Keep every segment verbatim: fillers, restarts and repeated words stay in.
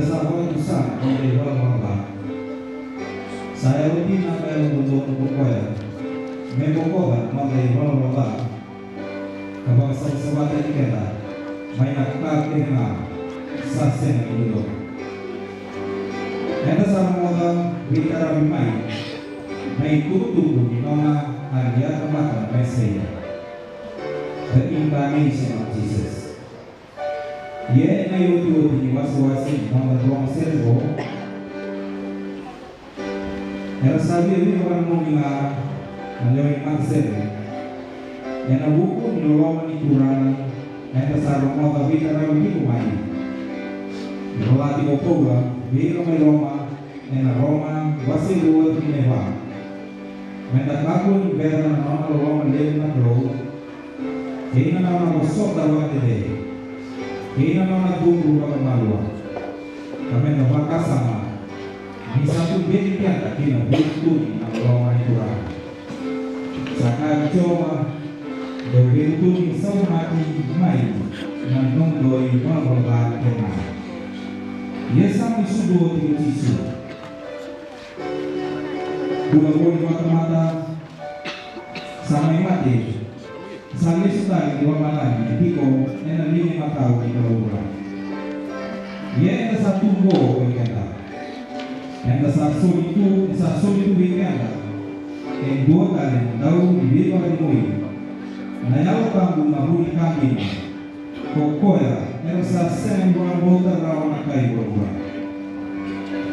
Sa vakatusa na noda ivalavala ca. Sa yawa dina ka yalododonu ko koya me bokoca na noda ivalavala ca, ka vakasavasavataki keda mai na ka kece ga sa sega ni dodonu. Eda sa rogoca veitaravi mai na itukutuku ni nona a via tamata na Mesaia. The incarnation of Jesus. Ia ena iotioti ni wasewase ni noda domo sere oqo, era sa via veivakananumi ga na lewe ni matasere ena vuku ni loloma ni Turaga. Eda sa rogoca veitaravi tiko mai. E vola tiko o Paula vei ira mai Roma, ena Roma wase rua, tikina e va: Meda kakua ni beca na nona loloma levu na Kalou, kei na nona vosota vakadede, kei na nona cudru vakamalua, ka meda vakasama ni sa tu beka keda ki na veivutuni na loloma ni Turaga. Sa kaya ko Jiova: Dou veivutuni saumaki mai na nomudou ivalavala ca kece ga. Ia sa mai sucu oti ko Jisu. Bula voli vakatamata, sa mai mate, sa lesu tale ki vavalagi, e tiko ena liga imatau ni Kalou. Ia eda sa tu qo vei keda. Eda sa soli tu, e sa soli tu vei keda e dua tale na dau ni veivakacegui, na Yalo Tabu na vu ni ka dina. Ko koya era sa sega ni vakabauta rawa na kai vuravura.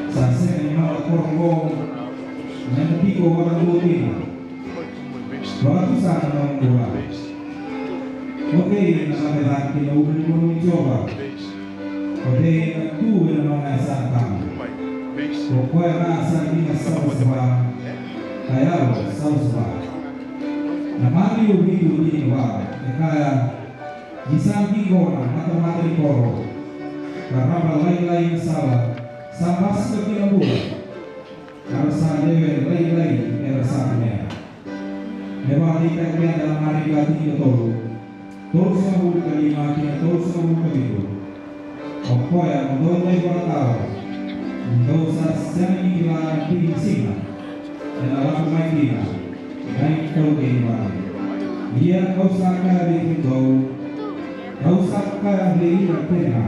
Sa sega ni mata koro oqo, meda tiko vakadua kina. Vakatusa na nomu bula. O cei ena cabe cake ki na ulunivanua i Jiova? O cei ena tu ena nona yasana tabu? Ko koya ga sa dina savasava, ka yalo savasava. Na Maciu vitu, tikina va e kaya: Ni sa qiqo na matamata ni koro, ka raba lailai na sala, sa basika ki na bula, ka ra sa lewe lailai era sa kunea. Me vakadeitaki keda na Marika tinikatolu, tolusagavulu ka lima ki na tolusagavulu ka vitu. O koya mo dou lai vakatawa, ni dou sa sega ni kila na tiki ni siga ena lako mai kina na iTaukei ni vale. Ia kau sa kaya vei kemudou, kau sa kaya vei ira kece ga,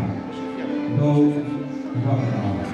dou vakatawa.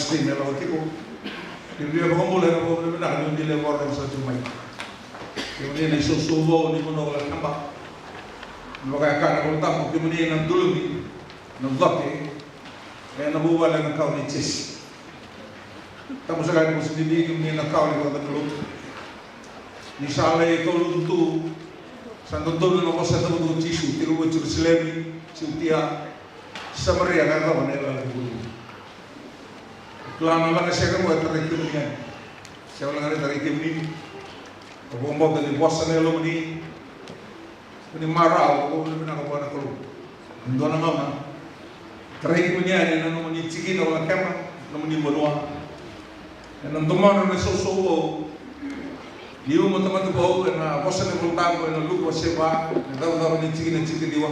Simi e lako tiko. Kemuni na iVakabula, ena vakavinavinaka ni o ni lewe vakarorogo saka tiko mai. Kemuni na isosovo ni vanua vakakaba. Me vaka e kaya na iVolatabu, kemuni na dulumi na coke ena vuvale na kawa nei Jesi. Tabu saka ni vosa ni Viti, kemuni na kawa ni vakacagalotu. Ni sa lai kaulotu tu, sa dodonu na vosa e cavuta ko Jisu, tiko mai Jerusalemi, Jutia, Samaria, ka yacova na yalayala ni Kalou. Kila na lagasere qo e tarai kemuni yani. Sega walega ni tarai kemuni. Au vakabauta ni vosa na yalomuni. Ni marau, au vakavinavinaka vua na Kalou. E dua na gauna tarai kemuni yani ena nomuni tikina vakakema, nomuni vanua. Ena domona na isosovo ni uma tamata vou, ena vosa ni Volatabu, ena Luke wase va, na icavacava ni tikina tinikaciwa,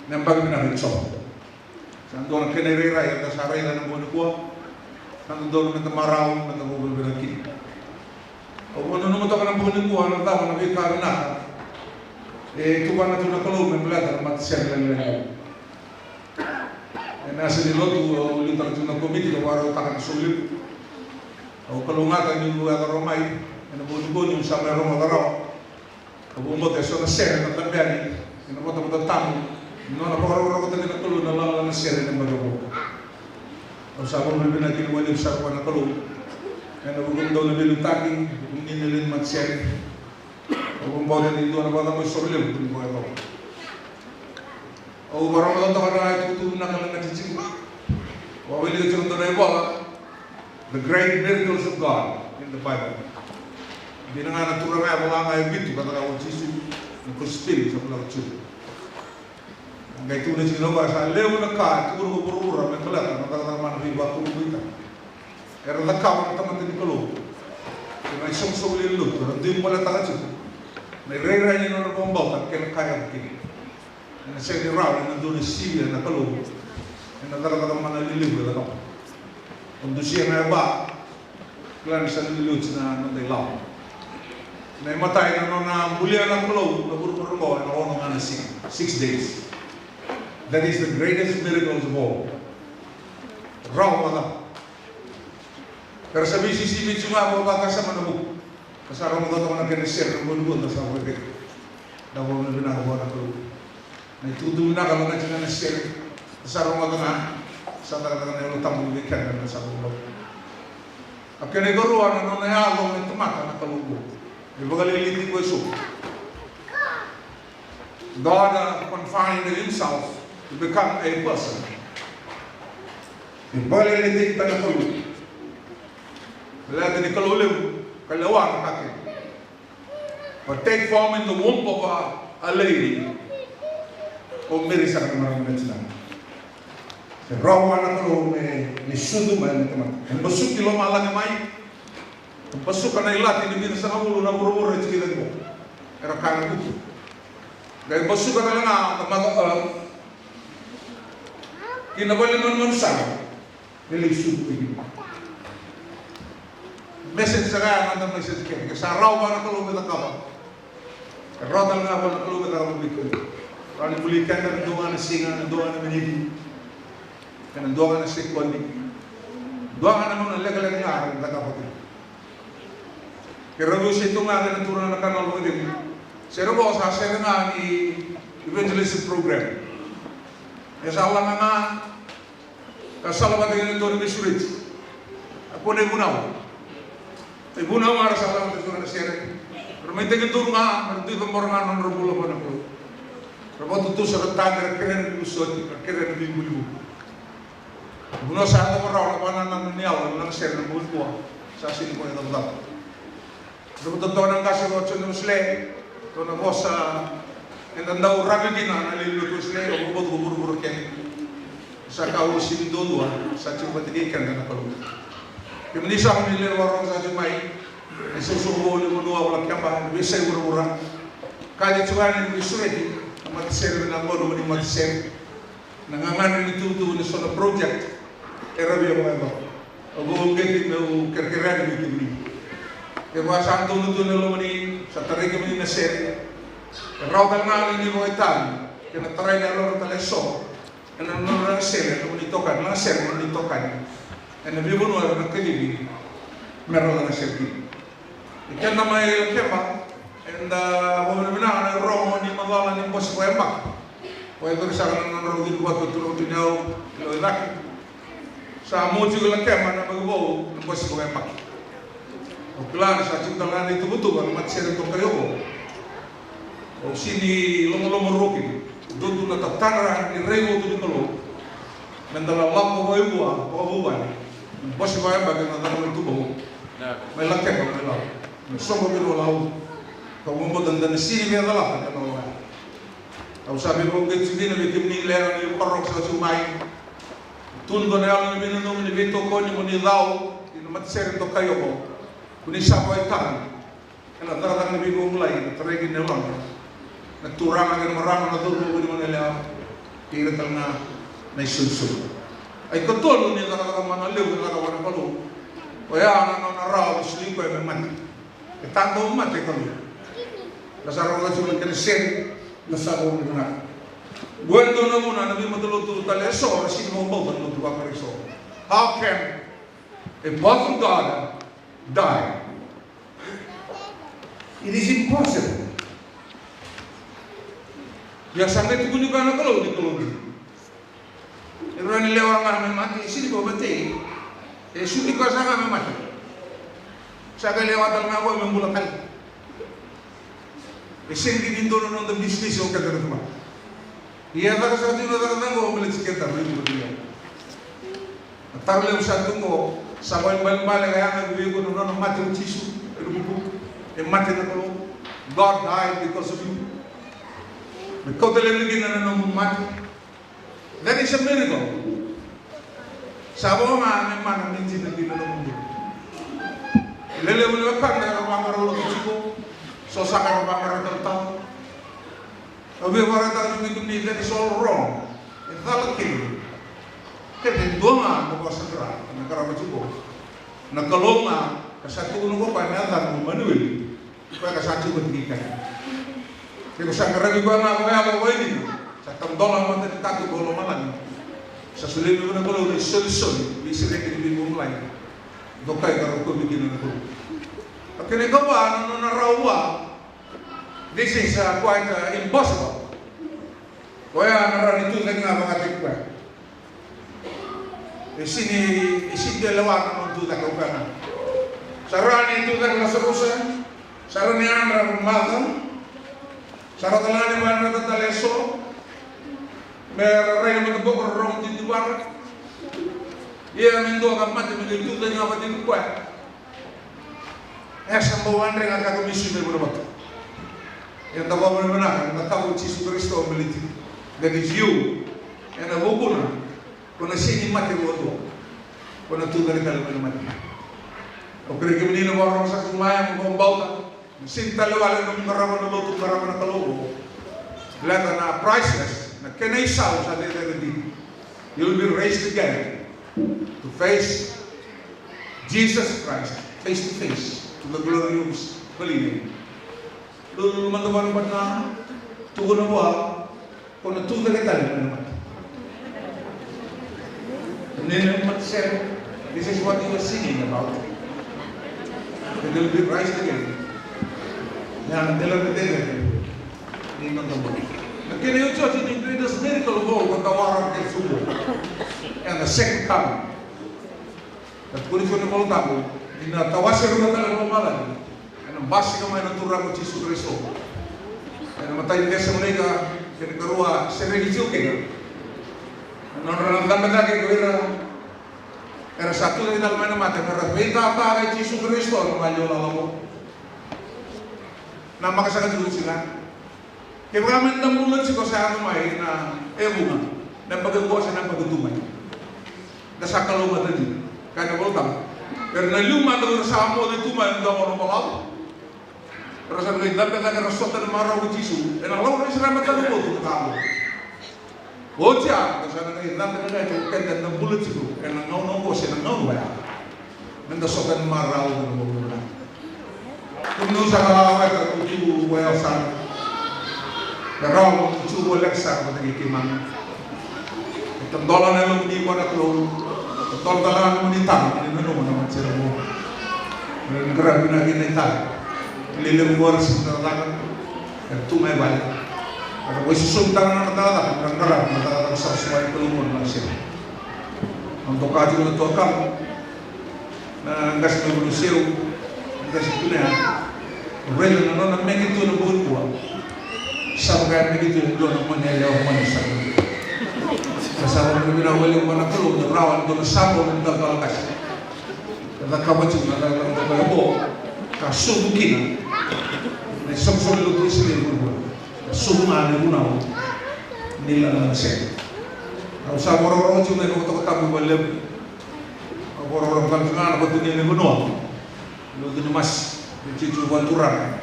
na yabaki vinaka i Jiova. Sa dua na kena irairai eda sa raica ena bogi nikua. Sa dodonu meda marau, meda vakavinavinaka kina. Au vakananuma toka ena bogi nikua na cava na veika vinaka e tukuna tu na Kalou me baleta na matasere lagilagi. Ena yasa ni lotu au liutaka tiko na komiti ka vakarautaka na soqo levu. Au kalougata niu yaco rawa mai ena bogi nikua niu sa mai rogoca rawa. Au vakabauta eso na sere ena cabe yani ena vatavata tabu, ni nona vakarokorokotaki na Kalou na lagalaga sere ena yabaki oqo. Au sa vakavinavinaka kina vakalevu sara vua na Kalou ena vuku ni dau na veiliutaki, vuku ni na lewe ni matasere. Au vakabauta ni dua na vakacabo isoro levu ni vakayacora. Au vakarorogo toka na itukutuku vinaka na gati tiko. Au wilika tiko dua na ivola, The Great Miracles of God in the Bible. Dina ga na turaga e vola ga e vitu ka cakava o Jisu, na kosipeli sa vola o Jisu. Qai tukuna tiko na ka sa levu na ka e tukuna ko vuravura me baleta na cakacaka mana veivakurabuitaki. Era cakava na tamata ni Kalou. Kei na isoqosoqo lewe ni lotu era dui boletaka tiko na irairai ni nodra vakabauta kei na ka e yaco kina. Ena sega ni rawa ena dua na sivia na Kalou ena cakacaka mana lelevu e cakava. Au dusia na yava, kila ni sa liuliu oti na noda ilavo. Na imatai, na nona bulia na Kalou na vuravura oqo ena ono ga na siga, six days. That is the greatest miracles of all. Rawa vacava? Era sa veisisivi tiko ga vakavakasama na vuku. Ka sa rogoca toka na kena sere na bogi nikua, da sa vakavinavinaka vua na Kalou. Na itukutuku vinaka lagati ga na sere, da sa rogoca ga, sa cakacaka na Yalo Tabu vei keda, da sa vakabauta. A kena ikarua, na nona yaco me tamata na Kalou oqo. E vakaleleti koya eso. God, uh, confined himself to become a person. E vakaleleti koya na Kalou. Baleta ni Kalou levu, ka lewa na ka kece. But take form in the womb of a, a lady. O Meri saka na marama na tinana. E rawa na Kalou me, me sucu mai me tamata. E basuki lomalagi mai. Basuka na ilati ni vitusagavulu na vuravura e tiko i cake qo. Era kaya na buka. Qai basuka tale ga na Mother Earth ki na vale manumanu sara. Me lai sucu i kina. Message sara ya, na message kece. Ke sa rawa vua na Kalou me cakava, e rawa tale ga vua na Kalou me cakava vei keda. Rawa ni buli keda ena dua ga na siga, ena dua ga na miniti, ena dua ga na sekodi, dua ga na gauna lekaleka ga ena cakava kina. Keirau veiwasei tu ga kei na turaga na kanala vakacegu. Sere qo sa sere ga ni evangelistic program. E sa laga ga ka sala vata kei na dua na veisureti. A kua na ivunau. Na ivunau ga ra sa laga tu ga na sere. Ra mai tekiduru ga, ra dui cabora ga na nodra bula vua na Kalou. Ra vakatutusa, ra tagi, ra kerea na veivosoti, ra kerea na veivolivuki. Vanua sa yacova rawa na vakanananu ni yalo ena lagasere ena bogi nikua. Sa sega ni ko icavacava. Sa vakatoka na qase ko Joni Wesele, dua na vosa eda dau ravi kina na lewe ni lotu Wesele, au vakabauta ko vuravura kece. Sa ka uasivi duadua, sa tiko vata kei keda na Kalou. Kemuni saka ni lewe vakarorogo sa tiko mai, na isoqosoqo vou ni vanua, Vola Keba, na veiyasai vuravura. Ka tiko yani ni veisureti na matasere, na gone ni matasere. Na gagadre ni tukutuku ni so na project era via vakayacora. Au vakauqeti meu kerekere yani vei kemuni. Kevaka sa donu tu na lomani, sa tarai kemuni na sere, e rawa tale ga ni vakaitavi kei na tarai na yalodra tale eso ena nodra sere, nomuni itokani, na sere nomuni itokani. ena veivanua era na kacivi me ra lako na sere kina. I keda mai Lakeba, eda vakavinavinaka na irogo ni macala ni bose vakayabaki. Koya e curu saka na nodrau civi vatu o turaga Tui Nayau, i Laucake. Sa moce tiko i Lakeba na yabaki vou na bose vakayabaki. Au kila ni sa tiko tale ga na ituvatuva na matasere dokai oqo. Au sega ni lomalomarua kina. Dua tu na tatadra ni raivotu ni Kalou. Meda lako vakaivua, vakavuvale. Na bose vakayabaki ena caka mai Tubou. Mai Lakeba, mai Lau. Me soqo vei Lau. Kau vakabauta da na sega ni via calata na Lau. Au sa veivakauqeti tiko kina vei kemuni na lewe ni vakarorogo sa tiko mai. Tukuna na yalo ni veinanumi, ni veitokoni, mo ni cau ina matasere dokai oqo. Ko ni sa vakaitamera ena cakacaka ni veivakabulai, na tarai kina na yalodra na turaga kei na marama, na cauravou kei na goneyalewa, kei ira tale ga na isolisoli. Ai katolu ni cakacaka mana levu e caka vua na Kalou, oya na nona rawa me soli koya me mate. E tadau mate e Kalou. Na sa rawa tiko na kena sere, na sa rawa vinaka. Oqo e dua na vuna na veimatalotu tale eso ra sega ni vakabauta na lotu vaKarisito. How can a powerful God die? It is impossible. Ia sa qai tukuni koya na Kalou ni Kalou. E rawa ni lewa ga me mate, e sega ni vakamatei. E sega ni koya sara ga me mate. Sa qai lewa tale ga koya me bula tale. E sega ni dua na noda bisinisi o keda na tamata. Ia caka sara tiko na cakacaka oqo me baleti keda na itukutuku. Na taro levu sa tu oqo, sa vakaibalebale ka yaga vei iko na nona mate o Jisu ena vukuvuku. E mate na Kalou. God died because of you. Me kauta laivi kina na nomu mate. That is a miracle. Sa vo ga me mana me dina kina na nomu bula. Lelevu ni wekada era vaqara lotu tiko, so saka era vaqara talatala. Au via vakaraitaka tiko vei kemuni, that is all wrong. E cala kina. Keda e dua ga na vosa dra na qarava tiko na Kalou ga, ka sa tukuna ko koya na yacana o Imanueli. Koya ka sa tiko vata kei keda. Ke ko sa qaravi koya ga ko yalo ko ini, sa tadola na matanikatuba o lomalagi. Sa solia vei iko na Kalou na isolisoli, veisereki ni veivakabulai. Dokai ka rokovi kina na Kalou. Ka kena ikava na nona rawa vua. This is, uh, quite, uh, impossible. Koya na rawa ni tucake ga vakataki koya. E sega ni, e sega ni lewa na nona tucake o koya ga. Sa rawa ni tucake Lasarusa, sa rawa ni yadra Maca, sa rawa tale ga ni vakayadrata tale eso, me ra rai na mataboko ra rogo titibara. Ia me dua ka mate me qai tucake ga vakataki koya. E sa bau wadrega ka ka mai sucu mai vanavatu. Eda vakavinavinaka na cakava o Jisu Karisito me baleti. That is you. Ena vukuna ko na sega ni mate vakadua. Ko na tucake tale mai na mate. Au kerei kemuni na vakarorogo sa tu mai, mo vakabauta. Na sega tale wale na nomu qarava na lotu, qarava na Kalou. Baleta na priceless, na kena isau sa cecere dina. You'll be raised again to face Jesus Christ, face to face, to the glory of His holy name. Lululu mada vua na Turaga, tukuna vua, ko na tucake tale mai na mate. Ni na matasere, this is what he was singing about. That you'll be raised again. Ia na dela ni dela ni noda bula. Na kena iotioti ni greatest miracle of all, ko na waraka kei Jisu. And the second coming. Na tukuni tiko na iVola Tabu ni na tawase ruarua tale na lomalagi ena basika mai na Turaga o Jisu Karisito. Ena imatai ni Cesalonaika, kena ikarua, sereki tiko kina na nodra na cabe cake ko ira era sa tucake tale mai na mate, me ra veitatakai Jisu Karisito ena maliwa lala vou. Na maka saka tiko tiko ga. Kevaka meda bula tiko sa yaco mai na e vuqa, na yabaki qo se na yabaki tu mai, da sa kalougata dina. Kaya na iVola Tabu, era na liu mada ko ira sa moce tu mai ena dua gauna balavu. Era sa qai cabe cake, era sota na marau ko Jisu ena laurai sara na matanivotu ka qo. Oti ya, da sa na qai cabe cake, keda na bula tiko ena gauna oqo se na gauna vaya. Meda sota na marau ena gauna vaya. Kemuni sa na rawata ko tu vua sara. Na rawa ko tu voleka sara vata kei keimami. E tadola na yalomuni vua na Kalou. E Dola tale ga na nomuni taro, ni nanuma na matasere vou. Era na qaravi vinaka kina na itara. Kilai levu qo era sega ni cakacaka, era tu mai vale. Era vaisosomitaka na nodra cakacaka, era qaravi na cakacaka savasava ni Kalou qo na matasere. Au doka tiko na tuakana, na qase mai Vanuaseu, na qase Kunea. Raica na nona meke tu ena bogi nikua. Sa vaka e meke tu e dua na gone yalewa, gone sa. Ka sa vakavinaka vakalevu vua na Kalou na rawa ni dua na sabo na talatala qase. Ka cakava tiko na cakacaka toka e bo, ka sucu kina na isoqosoqo ni lotu Wesele e Vuravura. Ka sucu ga na ivunau ni lala na sere. Au sa vakarorogo tiko na ivakatokatabu vakalevu. Au vakarorogo tale tiko ga na vatu ni vanua. Lotu ni masi, ni tiko vakaturaga,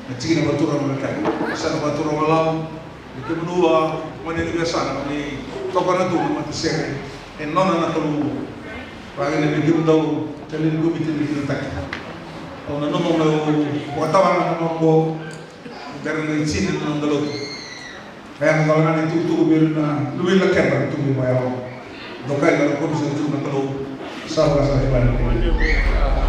na tiki ni vakaturaga na kai. Sa na vakaturaga lau, ni kemunu a, mani ni veiyasana, ni tokona tu na matasere, e nona na Kalou. Vaka kina vei kemudou, tale ni komiti ni vinakataki. Au nanuma meu vakatawana na noqu, bera na itini na noda lotu. Ka yaco tale ga na itukutuku vei ira na luve i Lakeba, na tubu i Vakayawa. Dokai na Rokovi sa tu na Kalou. Sa vaka sa tu mai na Kalou.